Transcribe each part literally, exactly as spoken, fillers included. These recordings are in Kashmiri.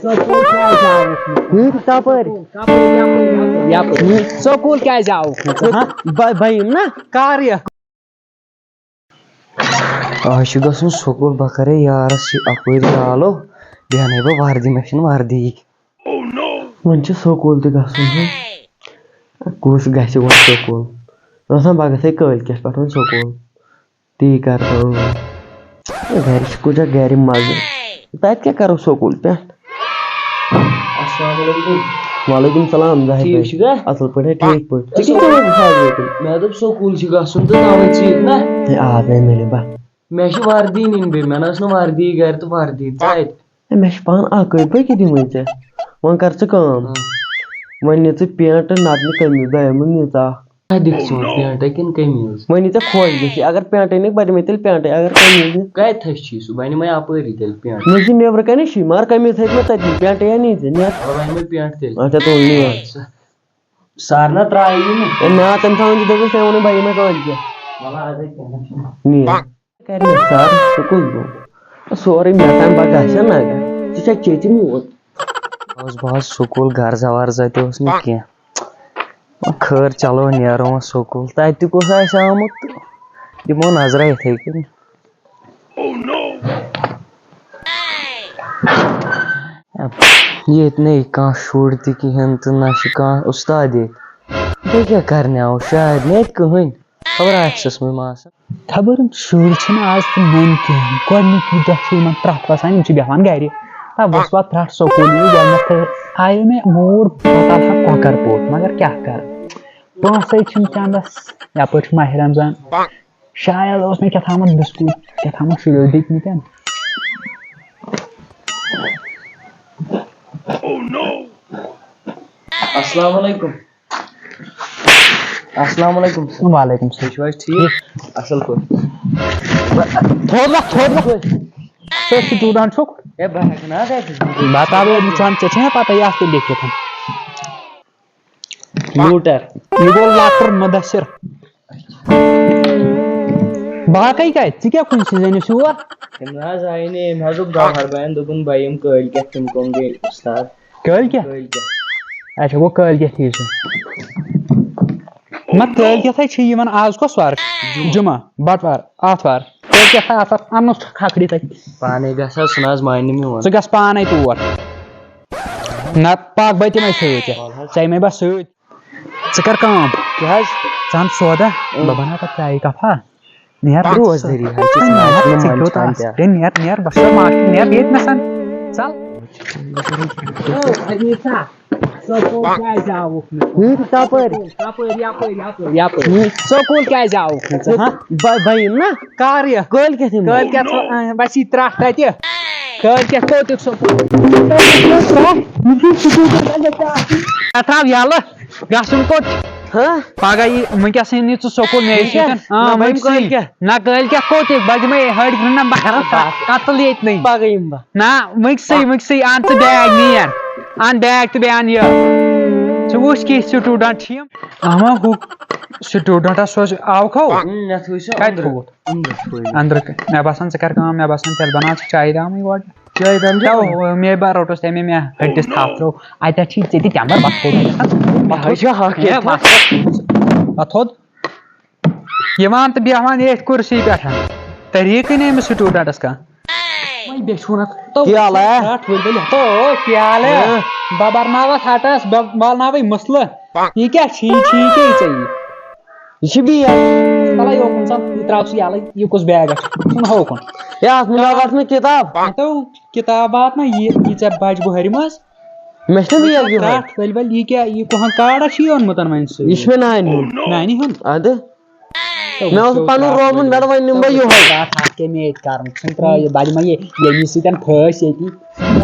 سکوٗل کیٛازِ آوُکھ نہٕ؟ ہُم، کپٲرۍ؟ کپٲرۍ؟ یپٲرۍ، یپٲرۍ۔ ہُم۔ سکوٗل کیٛازِ آوُکھ نہٕ ژٕ، ہہ؟ بہٕ، بہٕ یِمہٕ نا۔ کر یِکھ؟ آز چھُ گژھُن سکوٗل، بہٕ کرے یارس یہِ اپٲرۍ کالو، بیٚیہِ انہٕ بہٕ وردی، مےٚ چھنہٕ وردی۔ وۄنۍ چھُ سکوٗل تہِ گژھُن، ہہ؟ کُس گژھِ وۄنۍ سکوٗل؟ مےٚ اوس وَنان بہٕ گژھے کٲلۍ کٮ۪تھ پٮ۪ٹھ وۄنۍ سکوٗل۔ تی کَرٕ کٲم۔ گَرِ چھِ کُجا گَرِ مَزٕ۔ تَتہِ کیٛاہ کَرو سکوٗل پٮ۪ٹھ؟ السلام علیکم۔ وعلیکم السلام، زاہد ٹھیٖک بھائی۔ چھُکھا؟ اَصٕل پٲٹھۍ، ٹھیٖک پٲٹھۍ۔ ژٕ کیٛاہ چھُکھ وَنان زاہد بھائی؟ مےٚ دوٚپ سکوٗل چھُ گژھُن تہٕ تَوَے ژٕ ییٚتہِ نا۔ ہے، آ، مےٚ میلہِ با۔ مےٚ چھِ وردی نِنۍ بیٚیہِ، مےٚ نہ ٲس نہٕ وردی گَرِ تہٕ وردی ژٕ اَتہِ۔ ہے، مےٚ چھِ پانہٕ اَکٕے، بہٕ کیٛاہ دِمَے ژےٚ؟ وۄنۍ کَر ژٕ کٲم۔ ہاں۔ وۄنۍ نہِ ژٕ پینٛٹ نَتہٕ نہِ قمیٖض، دۄیو منٛز نہِ ژٕ اَکھ۔ کیٛاہ دِکھ ژٕ وۄنۍ، پینٹے کِنہٕ قمیٖض؟ وۄنۍ یہِ ژےٚ خۄش گژھِ، اگر پینٹے نہٕ، بہٕ دِمے تیٚلہِ پینٹے، اگر قمیٖض نہٕ۔ کَتہِ تھٔچ چھِ سُہ؟ بہٕ نِمَے اَپٲری تیٚلہِ پینٹ۔ مےٚ چھِ نیٚبرٕ کَنے چھُے، مگر قمیٖض تھٔچ مےٚ تٔتنٕے، پینٹے یا نی ژےٚ، نیر۔ وَلہٕ وۄنۍ مےٚ پینٹ تیٚلہِ۔ اچھا، تُل نیر۔ سارنہ ترٛایہِ یہِ نہٕ۔ ہے نہ، تَمہِ ساتہٕ وَن ژٕ، دوٚپُس، تٔمۍ ووٚنُے بہٕ یِمَے کٲلۍ کیٛاہ۔ وَلہٕ اَدٕ کینٛہہ نہ چھُنہٕ۔ نیر۔ کَرِ مےٚ سر، سُہ کُس گوٚو؟ سورُے مےٚ تام پَگاہ چھا نہ گژھِ؟ ژٕ چھَکھ چیٚچہِ میون۔ اوس بہٕ حظ سکوٗل غرضہ ورضہ تہِ اوس نہٕ کینٛہہ۔ وۄنۍ خٲر، چلو نیرو وۄنۍ سکوٗل۔ تَتہِ تہِ کُس آسہِ آمُت تہٕ دِمو نظرہ یِتھَے کٔنۍ۔ ییٚتہِ نَے کانٛہہ شُر تہِ کِہیٖنۍ تہٕ نہ چھِ کانٛہہ اُستاد ییٚتہِ۔ بیٚیہِ کیٛاہ کَرنہِ آوُس؟ شاید نہٕ ییٚتہِ کٕہٕنۍ۔ خبر آفسَس منٛز ما آسَن۔ خبر شُرۍ چھِنہٕ آز تہِ نوٚن کِہیٖنۍ۔ گۄڈٕنِکی دۄہ چھُ یِمَن ترٛٹھ وَسان، یِم چھِ بیٚہوان گَرِ۔ تَتھ وَسہٕ وَتھ ترٛٹھ سکوٗل یِوان گۄڈٕنٮ۪تھٕے۔ آیو مےٚ موٗڈ، بہٕ تَلہٕ ہا کۄکَر پوٚٹ، مگر کیٛاہ کَرٕ؟ پونٛسَے چھِنہٕ چَندَس، یَپٲرۍ چھُ ماہِ رمضان۔ شاید اوس مےٚ کیٛاہ تھامَتھ بِسکوٗٹ، کیٛاہ تھامَتھ شُریو دِتمٕتٮ۪ن۔ السلام علیکم۔ السلام علیکم۔ وعلیکم السلام۔ تُہۍ چھِو حظ ٹھیٖک؟ اَصٕل پٲٹھۍ۔ تھوٚد وۄتھ، تھوٚد وۄتھ۔ ژٕ سٹوٗڈنٛٹ چھُکھ؟ ہے، بہٕ ہٮ۪کہٕ نہٕ حظ اَتہِ۔ بہٕ تھاوٕ وٕچھان، ژےٚ چھےٚ نہ پَتہ یہِ اَتھ کیٛاہ لیکھِتھ؟ لوٗٹر۔ یہِ گوٚو لۄکُٹ مُدثر۔ باقٕے کَتہِ؟ ژٕ کیٛاہ کُنہِ سۭتۍ زٲنِس یور؟ تٔمۍ نہ حظ آیہِ نہٕ، أمۍ حظ دوٚپ گوہر بایَن، دوٚپُن بہٕ یِمہٕ کٲلۍ کٮ۪تھ، تِم کٕم گٔے اُستاد۔ کٲلۍ کٮ۪تھ؟ کٲلۍ کٮ۪تھ۔ اچھا، گوٚو کٲلۍ کٮ۪تھ یی سُہ۔ نہ، کٲلۍ کٮ۪تھَے چھِ یِوان، آز کۄس وار؟ جُمعہ۔ جُمعہ، بَٹوار، آتھوار۔ کٲلۍ کٮ۪تھ آتھوار، اَنُس کھکھرِ تَتہِ۔ پانَے گژھ حظ، سُہ نہ حظ مانہِ نہٕ میون۔ ژٕ گژھ پانَے تور۔ نہ، پَکھ بہٕ تِمَے سۭتۍ۔ وَلہٕ حظ۔ ژَے مےٚ بَس سۭتۍ۔ ژٕ کر کٲم۔ کیٛاہ حظ؟ ژٕ اَن سودا، اۭں۔ بہٕ بَناو پَتہٕ چایہِ کپ ہا۔ نیر۔ روزدٔری حظ چھِ نیر، ژٕ کیٛاہ کیٛاہ کیٛاہ کیٛاہ؟ نیر، نیر، بَس کر ماسٹر، نیر ییٚتہِ نَسَن۔ ژَل۔ سکوٗل کیٛازِ آوُکھ نہٕ؟ ہُم، کَپٲرۍ؟ کَپٲرۍ؟ یَپٲرۍ، یَپٲرۍ، یَپٲرۍ۔ ہُم۔ سکوٗل کیٛازِ آوُکھ نہٕ ژٕ، ہہ؟ بہٕ، بہٕ یِمہٕ نا۔ کر یہِ؟ کٲلۍ کٮ۪تھ یِمہٕ بہٕ۔ کٲلۍ کٮ۪تھ، اۭں، بَس یہِ ترٛٹھ تَتہِ۔ کٲلۍ کٮ۪تھ کوٚت یُکھ سکوٗل؟ مےٚ ترٛاو یَلہٕ۔ گژھُن کوٚت؟ ہہ؟ پگاہ یی، وٕنکیٚس یی نہٕ ژٕ سکوٗل مے وٕنکیٚس؟ سۭتۍ۔ آ، نہ، وۄنۍ وٕنکیٚس۔ کٲلۍ کیٛاہ؟ نہ، کٲلۍ کیٛاہ کوٚت یِکھ؟ بہٕ دِمے ہڈ گرنڈ بہٕ کران بس۔ قتل ییٚتہِ نٕے۔ پگاہ یِمہٕ بہٕ۔ نہ، وٕنکیٚسٕے، وٕنکیٚسٕے اَن ژٕ بیگ نیر۔ اَن بیگ تہٕ بیٚیہِ اَن یہِ۔ ژٕ وٕچھ کِتھ سٹوٗڈنٛٹ چھِ یِم۔ اَما ہُہ سٹوٗڈنٛٹَس سوز آوکھو؟ اۭں، مےٚ تھٲوۍ سُہ کَتہِ أنٛدرٕ۔ تھوٚوُتھ؟ أنٛدرٕ تھٲوۍ مےٚ۔ أنٛدرٕ کَتہِ؟ مےٚ باسان ژٕ کَر کٲم، مےٚ باسان تیٚلہِ بَناو ژٕ چایہِ دامٕے گۄڈٕ۔ چایہِ دام چھا؟ تَو، مےٚ بَرو ٹوس تَمے مےٚ ہَٹِس تھپھ ترٛوو۔ اَتٮ۪تھ چھی ژےٚ تہِ چَمبَر بَتھ کوٚرمُت۔ بہٕ حظ چھُ ہَکھ ہے، یَتھ۔ بَتھ کوٚرمُت۔ بَتھ تھوٚد۔ یِوان تہٕ بیٚہوان ییٚتھۍ کُرسی پٮ۪ٹھ۔ طریٖقٕے نہٕ أمِس سٹوٗڈنٛٹَس کانٛہہ۔ وۄنۍ بیٚیہِ چھُ وَنان، تو کیٛاہ لَیا؟ رَٹھ ؤلۍ ؤلۍ۔ تو، کیٛاہ لَیا؟ ہہ؟ بہٕ بَرناوَتھ ہَٹَس، بہٕ والناوَے مٕسلہٕ۔ یہِ کیٛاہ چھی، چھی کیٛاہ یہِ ژےٚ یہِ؟ یہِ چھِ بیگ۔ تَلَے یوکُن ژَل، یہِ ترٛاو ژٕ یَلَے، یہِ کُس بیگ چھُ؟ ژٕ ژھُن ہوکُن۔ ہے، اَتھ منٛز آو اَتھ منٛز کِتاب۔ ہَتو، کِتاب واتنہ یہِ، یہِ ژےٚ بَجہِ بُہرِ منٛز۔ مےٚ چھِنہ بیگ یِہوٚے۔ ترٛٹھ ؤلۍ ؤلۍ، یہِ کیٛاہ، یہِ کُہَن کارڈا چھُ یہِ اوٚنمُت وۄنۍ سۭتۍ؟ یہِ چھُ مےٚ نانہِ ہُنٛد۔ نانہِ ہُنٛد؟ اَدٕ؟ مےٚ اوس پَنُن رومُن گَڑٕ، وۄنۍ نِمہٕ بہٕ یِہوٚے۔ ترٛٹھ اَتھ کیٛاہ مےٚ ییٚتہِ کَرُن؟ ژھٕن ترٛٲیِتھ، بَجہِ ما یہِ ییٚمی سۭتۍ پھٲسۍ ییٚتی۔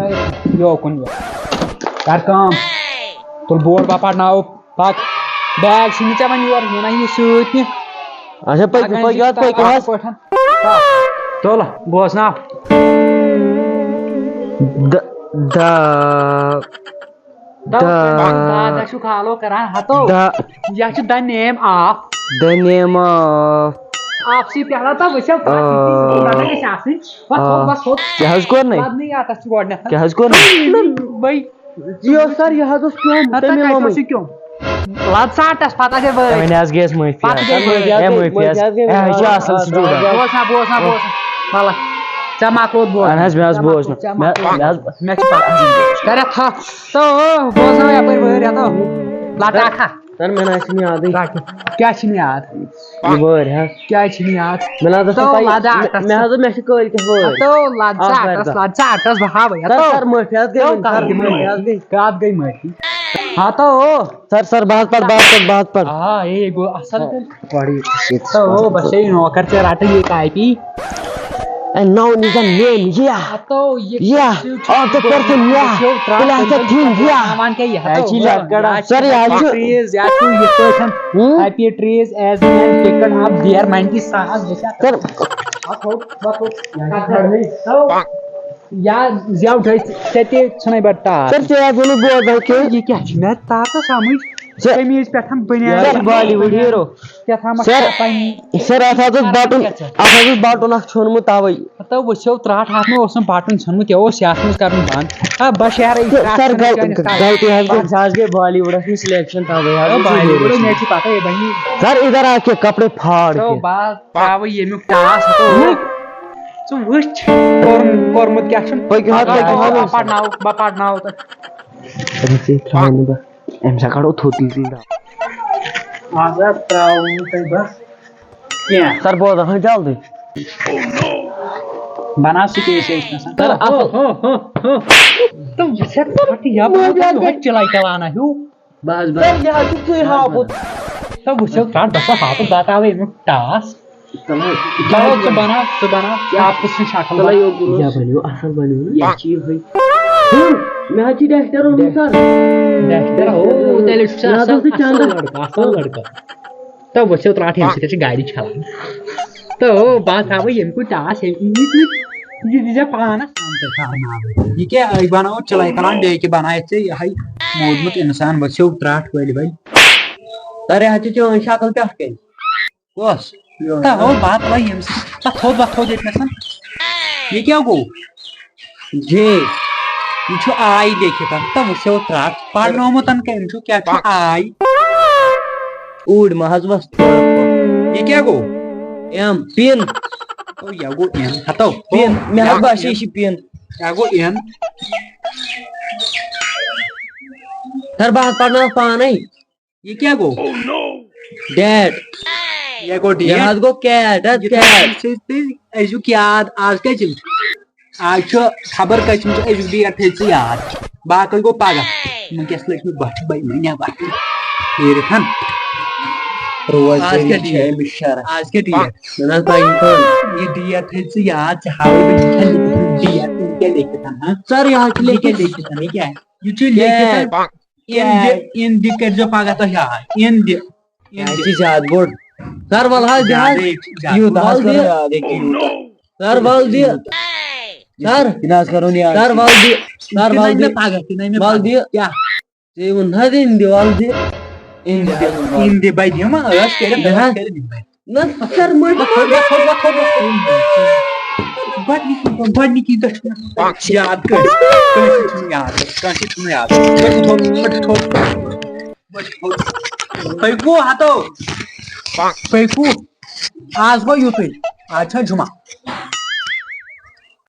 یوکُن یہِ۔ کَر کٲم۔ تُل بورڈ، بہٕ پَرناوو۔ پَک۔ بیگ چھُے نہٕ ژےٚ وۄنۍ یور نِنَے یہِ سۭتۍ نہِ۔ اچھا، پٔکِو، پَکھ پٔکِو، وۄنۍ حظ، پٔکِو حظ۔ پَکھ پٲٹھۍ۔ پَک۔ تُل، بوزناو۔ د-، د-، دَو، دا۔ دَو، دَو، دَو چھُکھ آلو کران ہَتو۔ دا۔ یہِ چھُ the name of۔ The name of۔ آپسی پیارا تھا وٕچھو آ۔ پَتہٕ گژھِ آسٕنۍ۔ وۄتھ تھوٚد، آ۔ وۄتھ تھوٚد۔ کیٛاہ حظ کوٚر نہٕ؟ وَدنٕے یَتَس چھُ گۄڈٕنٮ۪تھ۔ کیٛاہ حظ کوٚر نہٕ؟ وۄنۍ یو سر، یہِ حظ اوس کیوٚم، ہتا تَمے کَتہِ لومٕے۔ اوس یہِ کیوٚم؟ لَد ژاٹَس، پَتہٕ گٔے وٲرۍ۔ وۄنۍ حظ گٔیَس معٲفی۔ پَتہٕ گٔے وٲرۍ۔ ہے، معٲفی حظ۔ ہے، یہِ چھُ اَصٕل student۔ بوز نہ، بوز نہ، بوز نہ۔ وَلہٕ، ژےٚ مۄکلووُتھ بوزُن۔ اَہَن حظ، مےٚ حظ ژےٚ بوز نہٕ۔ مۄکلووُتھ، ژےٚ مےٚ، مۄکلووُتھ۔ مےٚ حظ، مےٚ چھِ پَتہ۔ کَرٮ۪تھ ہا۔ تو، بوزناو یَپٲرۍ وٲرۍ، ہَتو۔ لَٹاکھا۔ سر، مےٚ نہ حظ چھِنہٕ یادٕے۔ کیٛاہ چھِنہٕ یاد؟ یہِ وٲرۍ حظ۔ کیٛازِ چھِنہٕ یاد؟ مےٚ نہ حظ ٲس تو پَیی۔ لَداخ مےٚ، مےٚ حظ ٲس، مےٚ چھِ کٲلۍ کٮ۪تھ وٲرۍ۔ تو لَد آتھوارِ ژاٹَس، دۄہ۔ لَد ژاٹَس، بہٕ ہاوَے۔ سر، ہَتو۔ سر، معٲفی حظ گٔے تو وۄنۍ، کَتھ سر، گٔے معٲفی معٲفی؟ حظ گٔے۔ کَتھ گٔے معٲفی؟ ہَتو۔ سر، سر، بہٕ حظ پَرٕ، بہٕ حظ پَرٕ، بہٕ حظ پَرٕ۔ آ، یے گوٚو اَصٕل تیٚلہِ۔ پَرٕ یہِ۔ تو، بَس یے نوکَر ژےٚ رَٹہٕ یہِ copy. And now is the name, yeah. ہَتو، یہِ yeah. کیٛاہ چھُ Of the person, yeah. وٕچھِو، ترٛٹھ تیٚلہِ آسہِ تِم ٹھیٖک، yeah. ترٛاوان کیٛاہ یہِ تیٚلہِ ہَتو؟ چھِ یہِ لَٹکَڑا۔ یہِ چھِ سر، یہِ حظ چھُ trees، یہِ حظ چھُ یِتھ پٲٹھۍ، ہُم؟ Happy trees as man picked up there ninety ساس گژھِ اَتھ۔ سر۔ اَتھ تھوٚد، اَتھ تھوٚد۔ تو یا زیو ڈھٲے ژےٚ تہِ ژھٕنَے بَڑٕ ٹاس۔ سر، ژےٚ حظ ووٚنُے بوزان کینٛہہ۔ یہِ کیٛاہ چھُ مےٚ تَر نہٕ سَمٕجھ؟ سر، قمیٖض پٮ۪ٹھ بٔنیٛان۔ یہِ حظ چھُ Bollywood hero۔ کیٛاہ تھامَتھ sir، چھَپان۔ Sir، اَتھ حظ اوس بَٹُن، اَتھ حظ اوس بَٹُن اَکھ ژھیوٚنمُت تَوَے۔ ہَتو وٕچھو ترٛٹھ، اَتھ نہٕ اوس نہٕ بَٹُن ژھیوٚنمُت، یہِ اوس یَتھ منٛز کَرُن بنٛد۔ آ، بہٕ شیرٕ یہِ تہٕ ترٛٹھ sir، چھَنہٕ غل-، چٲنِس کَرُن۔ غلطی حظ گٔے۔ اَتھ حظ گٔے Bollywoodَس منٛز selection تَوَے حظ آ، گوٚو سُہ Bollywoodَس hero۔ منٛز چھِ پَتہٕ یہِ بَنہِ۔ Sir، اِدھر آ کے کپڑے پھاڑ تو کے۔ بَس۔ ترٛاوٕ ییٚمیُک ٹاس ہَتو۔ ژٕ وٕچھ، کوٚرُن-، کوٚرمُت کیٛاہ چھُن۔ پٔکِو حظ، پَگاہ پٔکِو حظ۔ بہٕ پَرناوٕ، بہٕ پَرناوٕ تۄہہِ۔ أمِس یہِ تھاوَن نہٕ بہٕ۔ أمِس ہا کَڑو تھوٚد تُلۍ تُلۍ دَب۔ آز حظ ترٛاوٕ نہٕ تۄہہِ بہٕ کینٛہہ۔ Sir، بوز حظ جلدی۔ بَناو سُہ کیس ٲسۍ نَسَن۔ Sir، ہو، اَصٕل۔ ہو، ہو، ہو۔ تِم چھِ سٮ۪ٹھاہ پھَٹہٕ یَپٲرۍ، بہٕ حظ تِم چھِ چِلَے چَلاوان ہیوٗ۔ بَس، بَس۔ ہے، یہِ حظ چھُ ژٕے ہاپُت۔ تہٕ وٕچھِو، ترٛٹھ دَپان ہاپُت بَتاوے اَمیُک ٹاس۔ چلو، چلو، ژٕ بَناو، ژٕ بَناو ہاپُت سٕنٛز شکل چلو، بَناو۔ یہِ بَنیو، اَصٕل بَنیو نہ؟ یہِ چھِ یِہوٚے۔ ہُم، مےٚ حظ چھِ ڈٮ۪سٹَر اوٚنمُت سَر۔ ڈٮ۪سٹَر، او، تیٚلہِ چھُ سُہ مےٚ حظ اَصٕل، اوس سُہ اَصٕل چَندَس۔ لٔڑکہٕ، اَصٕل لٔڑکہٕ۔ تہٕ وٕچھِو، ترٛٹھ ییٚمہِ سۭتۍ چھِ گاڑِ چھَلان۔ تہٕ بہٕ ہا تھاوٕ ییٚمہِ کُے ٹاس، ییٚمہِ کُے یہِ، یہِ، یہِ دیٖزیو پانَس تام تہٕ کھارناوٕ۔ یہِ کیٛاہ، أسۍ بَناوو چِلَے کَلان، بیٚیہِ کیٛاہ بَنایَتھ ژےٚ یِہوٚے موٗدمُت اِنسان، ؤسِو ترٛٹھ ؤلۍ ؤلۍ۔ تَرِ ہا ژےٚ چٲنۍ شکل پٮ۪ٹھ کَنہِ۔ کۄس؟ تہٕ ہو بَتہٕ وۄنۍ ییٚمہِ سۭتۍ، تَتھ تھوٚد وَتھ تھوٚد ییٚتہِ نَسَن۔ یہِ کیٛاہ گوٚو؟ جے، یہِ چھُ آی لیکھِتھ، تہٕ وٕچھو ترٛٹھ۔ پَرنومُت کَمہِ چھُ، کیٛاہ چھُ آی؟ اوٗرۍ مہ حظ وَس تھوڑا بہت۔ یہِ کیٛاہ گوٚو؟ M, pin. او، یہِ گوٚو ایم۔ ہَتو۔ پِن۔ مےٚ حظ باسے یہِ چھِ پِن۔ یہِ گوٚو ایم۔ سَر، بہٕ حظ پَرناوَتھ پانَے۔ یہِ کیٛاہ گوٚو؟ ڈیٹ۔ یہِ گوٚو یہِ ڈیٹ۔ حظ گوٚو کیٹ، حظ یہِ کیٹ۔ تھٲیِو تُہۍ أزیُک یاد، آز کیٛاہ چھِ؟ آز چھُ خبر کٔژِم چھُ أزیُک ڈیٹ تھٲیِو ژٕ یاد۔ باقٕے گوٚو پگاہ۔ وٕنکیٚس لٔج مےٚ بۄچھِ بٔلۍ وۄنۍ نٮ۪بر۔ پھیٖرِتھ ہن۔ روز آز کیٛاہ چھِ ڈیٹ؟ أمِس شرح۔ آز کیٛاہ ڈیٹ؟ نہ حظ، تۄہہِ یِم تھٲوِو۔ یہِ ڈیٹ تھٲیِو ژٕ یاد، ژےٚ ہاوَے بہٕ یہِ چھا لیکھِتھ ڈیٹ، یہِ کیٛاہ لیکھِتھ ہن، ہا؟ سر، یہِ حظ چھُ یہِ کیٛاہ لیکھِتھ۔ لیکھِتھ ہن، یہِ کیٛاہ؟ یہِ چھُ لیکھِتھ ہن۔ کیٹ۔ اِن دِ، اِن دِ کٔرۍزیو پگاہ تُہۍ یاد۔ اِن دِ۔ یہِ چھِ زیادٕ بوٚڑ۔ سر، وَلہٕ حظ، دِ حظ۔ زیادَے چھِ، زیادٕ۔ یوٗتاہ حظ وَلہٕ دِ۔ کَرو یاد، ییٚکیٛاہ یوٗتاہ۔ سر، وَلہٕ دِ۔ سر۔ یہِ نہ حظ کَرو نہٕ یاد۔ سر، وَلہٕ دِ۔ سر، یہِ وَلہٕ دِ۔ پَگاہ، یہِ نَے مےٚ وَلہٕ پَگاہ۔ دِ۔ کیٛاہ؟ ژےٚ ووٚن نہ حظ اِن دِ، وَلہٕ دِ۔ In the. اِن دِ، بَے دِمہٕ عٲش کٔرِتھ، نہ حظ۔ عٲش کٔرِتھ دِمہٕ بَے۔ نہ، سر، مٔنٛزۍ وۄتھ تھوٚد، وۄتھ تھوٚد، وۄتھ تھوٚد، وۄتھ تھوٚد۔ گۄڈٕنِکی، گۄڈٕنِکی دۄہ چھُ مےٚ یاد کٲنٛسہِ، کٲنٛسہِ چھُنہٕ یاد، کٲنٛسہِ چھُنہٕ یاد۔ مٔنٛزۍ تھوٚد، مٔنٛزۍ تھوٚد۔ تۄہہِ کُو ہتو؟ تۄہہِ کُو؟ آز گوٚو یُتُے۔ آز چھا جمعہ؟